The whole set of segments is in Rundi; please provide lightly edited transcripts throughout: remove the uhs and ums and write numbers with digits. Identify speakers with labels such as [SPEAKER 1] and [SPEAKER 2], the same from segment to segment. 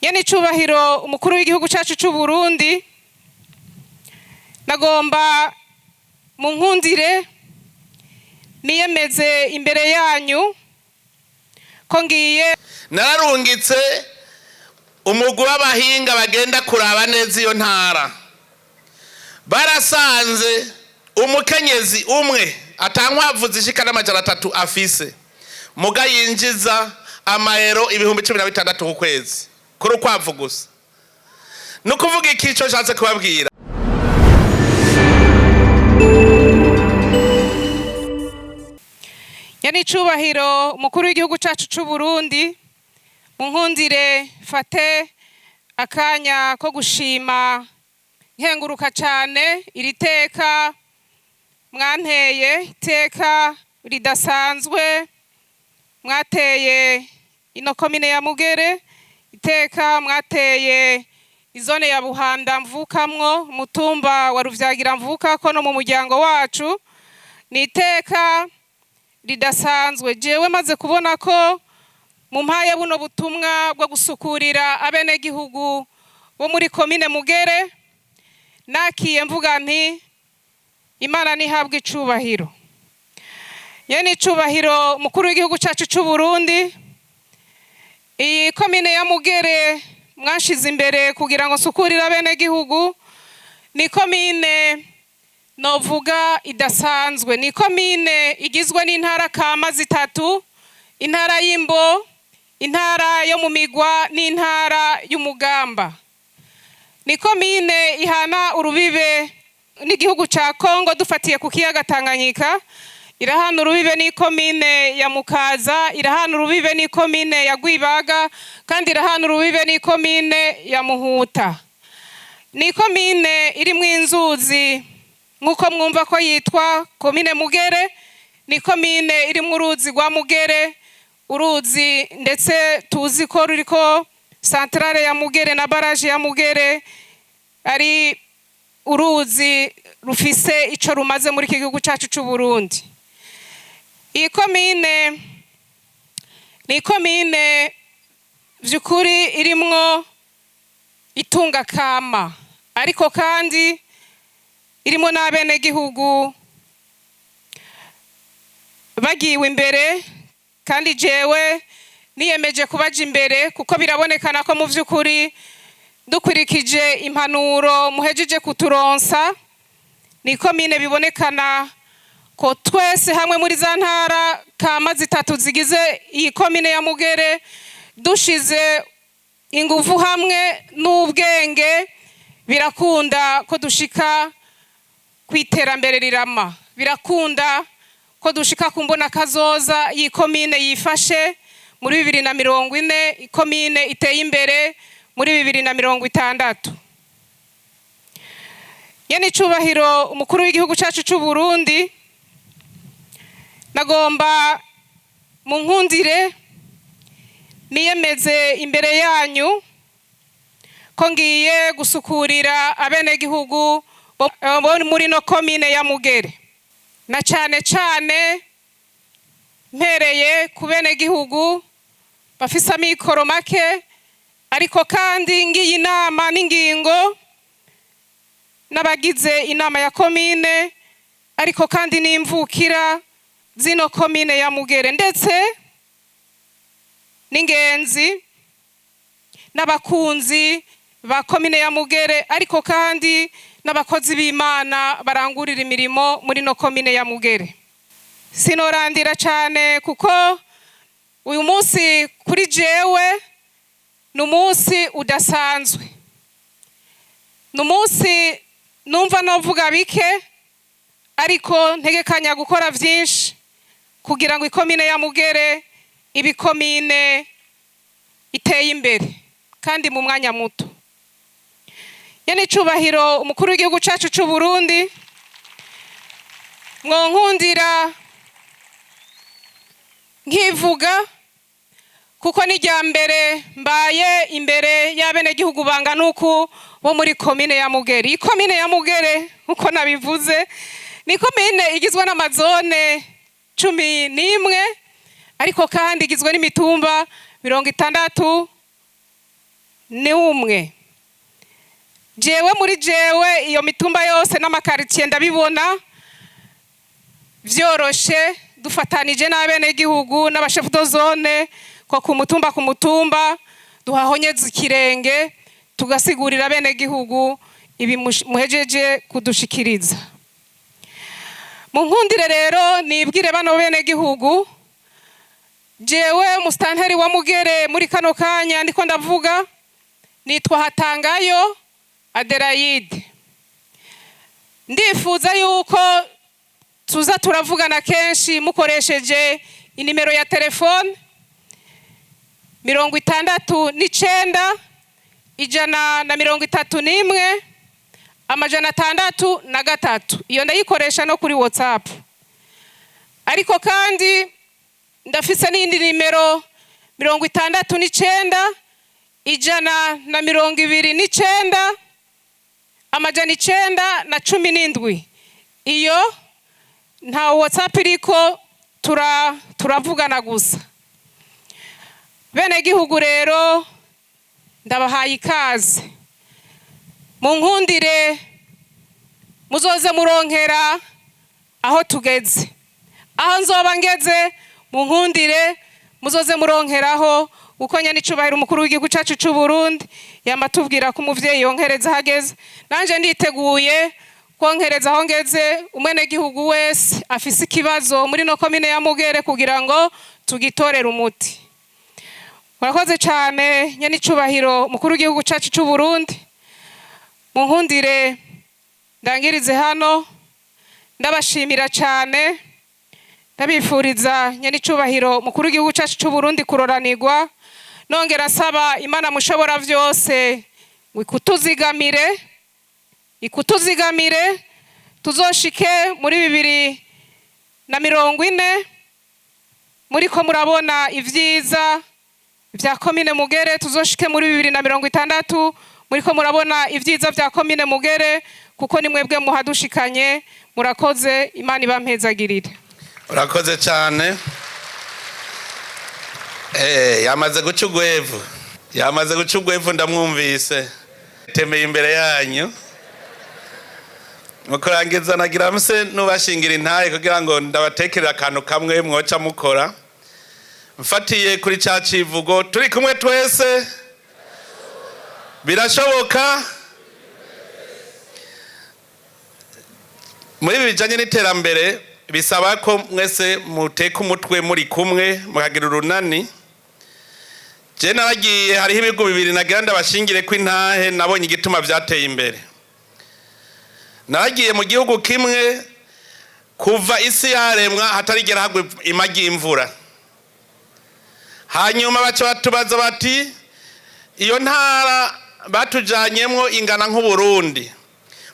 [SPEAKER 1] Nyene icubahiro umukuru w'igihugu cacu c'u Burundi, nagomba mu nkundire niyemeze imbere yanyu ko ngiye.
[SPEAKER 2] Nararungitse umugwi w'abahinga bagenda kuraba neza iyo ntara. Barasanze umukenyezi umwe atankwavu zishika n'300 afise, muga yinjiza amayero 16,000 ku kwezi kuri ukwavu gusa. Ni ukuvuga iki ico nshatse kubabwira?
[SPEAKER 1] Nyene icubahiro umukuru w'igihugu cacu c'u Burundi, mu nkundire fate akanya ko gushima nkenguruka cane iri teka mwanteye, iteka ridasanzwe mwateye ino komine ya Mugere, iteka mwateye izone ya Buhanda mvukamwo, umutumba wa Ruvyagira mvukako no mu muryango wacu. Ni iteka ridasanzwe. Jewe maze kubona ko mumpaye buno butumwa bwo gusukurira abenegihugu bo muri komine Mugere, nakiye mvuga nti Imana nihabwe icubahiro. Nyene icubahiro umukuru w'igihugu cacu c'u Burundi, iyi komine ya Mugere mwashize imbere kugira ngo nsukurire abenegihugu ni komine novuga idasanzwe. Ni komine igizwe n'intara kama zitatu: intara y'Imbo, intara yo mu Migwa n'intara y'Umugamba. Ni komine ihana urubibe n'igihugu ca Kongo dufatiye ku kiyaga Tanganyika, irahana urubibe n'ikomine ya Mukaza, irahana urubibe n'ikomine ya Rwibaga, kandi irahana urubibe n'ikomine ya Muhuta. Ni komine irimwo inzuzi, nk'uko mwumva ko yitwa komine Mugere, ni komine irimwo uruzi rwa Mugere, uruzi ndetse tuzi ko ruriko santrale ya Mugere na baraje ya Mugere, ari uruzi rufise ico rumaze muri iki gihugu cacu c'u Burundi. Iyi komine ni komine vy'ukuri irimwo itunga kama, ariko kandi irimwo n'abenegihugu bagiwe imbere, kandi jewe niyemeje kubaja imbere, kuko birabonekana ko mu vy'ukuri dukurikije impanuro muhejeje kuturonsa, ni komine bibonekana ko twese hamwe muri za ntara kama zitatu zigize iyi komine ya Mugere, dushize inguvu hamwe n'ubwenge, birakunda ko dushika ku iterambere rirama, birakunda ko dushika ku mbona kazoza iyi komine yifashe muri 2040, ikomine iteye imbere muri 2060. Nyene icubahiro umukuru w'igihugu cacu c'u Burundi, nagomba mu nkundire niyemeze imbere yanyu ko ngiye gusukurira abenegihugu bo muri no komine ya Mugere, na cane cane mpereye ku benegihugu bafise amikoro make, ariko kandi ngiyi inama n'ingingo n'abagize inama ya komine, ariko kandi n'imvukira zino komine ya Mugere, ndetse n'ingenzi n'abakunzi ba komine ya Mugere, ariko kandi n'abakozi b'Imana barangurira imirimo muri no komine ya Mugere. Sinorandira cane kuko uyu munsi kuri jewe ni umunsi udasanzwe, ni umunsi numva novuga bike, ariko ntegekanya gukora vyinshi kugira ngo ikomine ya Mugere ibe ikomine iteye imbere kandi mu mwanya muto. Nyene icubahiro umukuru w'igihugu cacu c'u Burundi, mwonkundira nkivuga kuko ni irya mbere mbaye imbere y'abenegihugu bangana uku bo muri komine ya Mugere. Iyi komine ya Mugere, nkuko nabivuze, ni komine igizwe n'amazone 11, ariko kandi igizwe n'imitumba 61. Ni umwe. Jewe muri jewe iyo mitumba yose n'amakaritsiye ndabibona vyoroshe, dufatanije n'abenegihugu n'abashefu de zone ko ku mutumba ku mutumba duhahonyeza ikirenge, tugasigurira abenegihugu ibi muhejeje kudushikiriza. Mu nkundire rero nibwire bano benegihugu, jewe musitanteri wa Mugere muri kano kanya ndiko ndavuga nitwa Hatangayo Adelaide. Ndifuza yuko tuza turavugana kenshi mukoresheje inimero ya telefone 69 131 603. Iyo ndayikoresha no kuri WhatsApp, ariko kandi ndafise n'iyindi nimero 69 129 917. Iyo nta WhatsApp iriko, turavugana gusa. Bene gihugu rero ndabahaye ikaze, munkundire muzoze muronkera aho tugeze, aho nzoba ngeze munkundire muzoze muronkeraho, uko nyanicubahiro umukuru w'igihugu cacu c'u Burundi yamatubwira ko umuvyeyi yonkereza ahageze. Nanje nditeguye konkereza aho ngeze umwenegihugu wese afise ikibazo muri no komine ya Mugere kugira ngo tugitorere umuti. Murakoze cyane nyanicubahiro umukuru w'igihugu cacu c'u Burundi. Munkundire ndangirize hano, ndabashimira cyane, ndabifuriza nyanicubahiro umukuru w'igihugu cacu c'u Burundi kuroranirwa, nongera asaba Imana mushobora vyose ngo ikutuzigamire, ikutuzigamire tuzoshike muri 2040 muriko murabona ivyiza vya komine Mugere, tuzoshike muri 2060 muriko murabona ivyiza vya komine Mugere, kuko ni mwebwe muhadushikanye. Murakoze, Imana ibampezagirire.
[SPEAKER 2] Urakoze cyane. Yamaze guca ugwevu, yamaze guca ugwevu, ndamwumvise temeye imbere yanyu. Mukurangiza nagira mse nubashingira intahe kugira ngo ndabatekerere akantu kamwe mwoca mukora, mfatiye kuri ca civugo turi kumwe twese birashoboka. Muri ibi bijanye n'iterambere bisaba ko mwese muteka umutwe muri kumwe mukagira urunani. Je naragiye, hariho ibigo bibiri nagira ndabashingire ko intahe nabonye igituma vyateye imbere. Naragiye mu gihugu kimwe kuva isi yaremwa hatarigera hagwa imagi imvura. Hanyuma baca batubaza bati iyo ntara batujanyemwo ingana nk'Uburundi,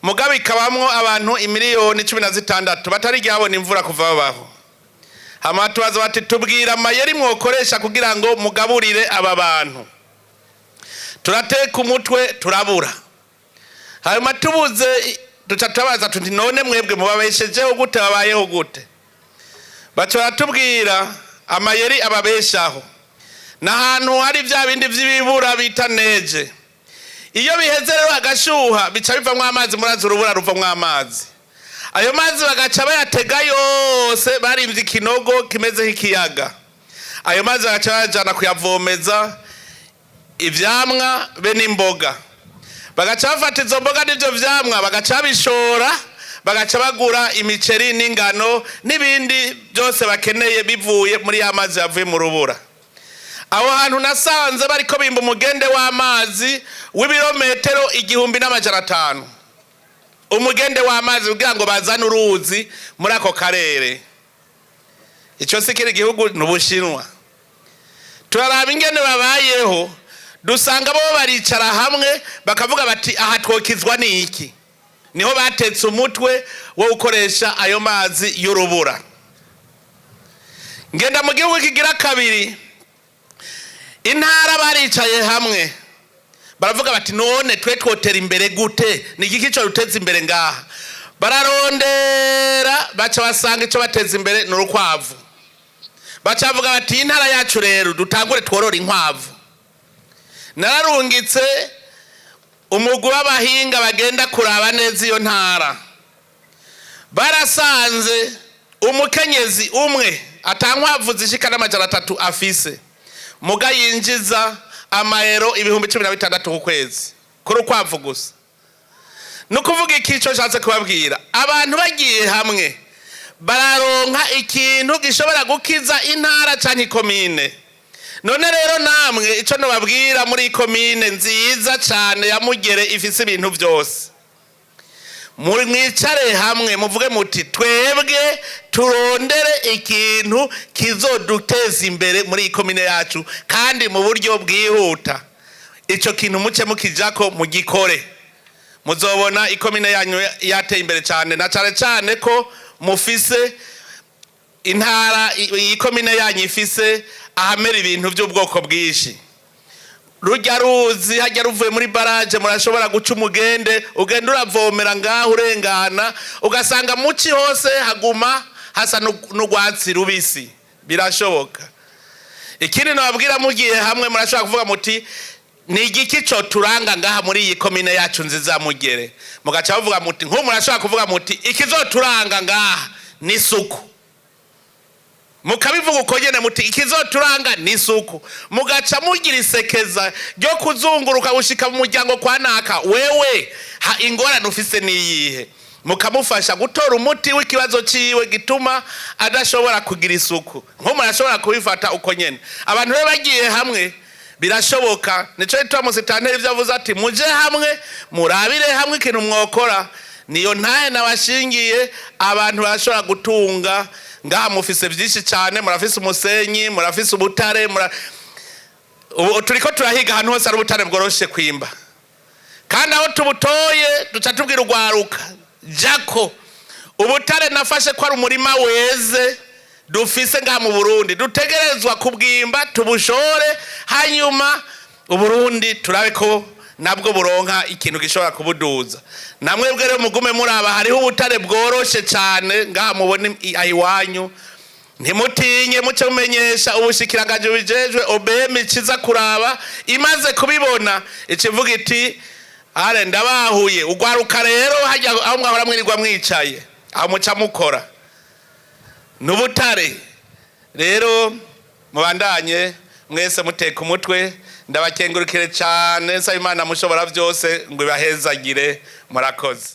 [SPEAKER 2] mugabe ikabamwo abantu imiliyoni 16 batarigera babona imvura kuva babaho. Hama batubaza bati tubwira amayeri mwokoresha kugira ngo mugaburire aba bantu. Turateka umutwe turabura. Hanyuma tubuze duca tubaza tuti none mwebwe mubabeshejeho gute, babayeho gute? Baca baratubwira amayeri ababeshaho. N'ahantu hari vya bindi vy'ibibura bita neje. Iyo biheze rero agashuha bica bivamwo amazi, murazi urubura ruvamwo amazi. Ayo mazi bagaca bayatega yose, barimvye ikinogo kimeze nk'ikiyaga. Ayo mazi bagaca bayajana kuyavomeza ivyamwa be n'imboga. Bagaca bafata izo mboga n'ivyo vyamwa bagaca babishora, bagaca bagura imiceri n'ingano n'ibindi byose bakeneye bivuye muri ya mazi yavuye mu rubura. Aho hantu nasanze bariko bimba umugende w'amazi w'ibirometero 1500. Umugende w'amazi kugira ngo bazane uruzi muri ako karere. Ico si kiri gihugu n'Ubushinwa. Turaraba ingene babayeho, dusanga bo baricara hamwe bakavuga bati aha twokizwa n'iki. Niho batetse umutwe wo gukoresha ayo mazi y'urubura. Ngenda mu gihugu kigira kabiri, intara baricaye hamwe baravuga bati none twe twotera imbere gute, ni igiki cyo ruteza imbere ngaha? Bararondera baca basanga ico bateza imbere ni urukwavu. Baca bavuga bati intara yacu rero dutangure tworora inkwavu. Nararungitse umugwi w'abahinga bagenda kuraba neza iyo ntara. Barasanze umukenyezi umwe atankwavu zishika n'300 afise, muga yinjiza amayero 16,000 ku kwezi kuri ukwavu gusa. Ni ukuvuga iki? Ico nshatse kubabwira, abantu bagiye hamwe bararonka ikintu gishobora gukiza intara canke ikomine. None rero namwe ico nobabwira, muri ikomine nziza cane ya Mugere ifise ibintu vyose, muri mwicare hamwe muvuge muti: "Twebwe turondere ikintu kizoduteza imbere muri ikomine yacu kandi mu buryo bwihuta." Ico kintu muce mukijako, mugikore, muzobona ikomine yanyu yateye imbere cyane, na cyane cyane ko mufise intara, iyi komine yanyu ifise ahamera ibintu by'ubwoko bwinshi. Rujya ruzi hajya ruvuye muri baraje, murashobora guca umugende ugenda uravomera ngaho urengana, ugasanga muci hose haguma hasa n'urwatsi rubisi. Birashoboka. Ikindi nababwira, mugiye hamwe murashobora kuvuga muti: "Ni igiki co turanga ngaha muri iyi komine yacu nziza Mugere?" Mugaca bavuga muti, nk'ubu murashobora kuvuga muti: "Ikizoturanga ngaha ni isuku." Mukabivuga uko nyene muti: "Ikizoturanga ni isuku." Mugaca mugira isekeza ryo kuzunguruka gushika mu muryango kwa naka: "Wewe ha, ingorane ufise niyihe?" Mukamufasha gutora umuti w'ikibazo ciwe gituma adashobora kugira isuku. Nko murashobora kubifata uko nyene. Abantu rero bagiye hamwe birashoboka. Nico gituma musitanteri ivyo avuze ati: "Muje hamwe, murabire hamwe ikintu mwokora." Niyo ntahe nabashingiye. Abantu barashobora gutunga ngaha, mufise vyinshi cyane, murafise umusenyi, murafise ubutare, ubu turiko turahiga ahantu hose ari ubutare bworoshe kwimba, kandi aho tubutoye duca tubwira urwaruka jako. Ubutare nafashe ko ari umurima weze dufise ngaha mu Burundi, dutegerezwa kubwimba tubushore, hanyuma Uburundi turabe ko nabwo buronka ikintu gishobora kubuduza. Namwebwe rero mugume muraba, hariho ubutare bworoshe cyane ngaha mubona iwanyu. Ntimutinye, muce mumenyesha ubushikiranganji bubijejwe. OBM ikiza kuraba, imaze kubibona ikivuga iti: "Are ndabahuye." Ugwaruka rero hajya aho mwahora mwirirwa mwicaye, aho muca mukora n'ubutare. Rero mubandanye mwese muteka umutwe. Ndabakengurukire cyane, nsaba Imana mushobora byose ngo ibahezagire. Murakoze.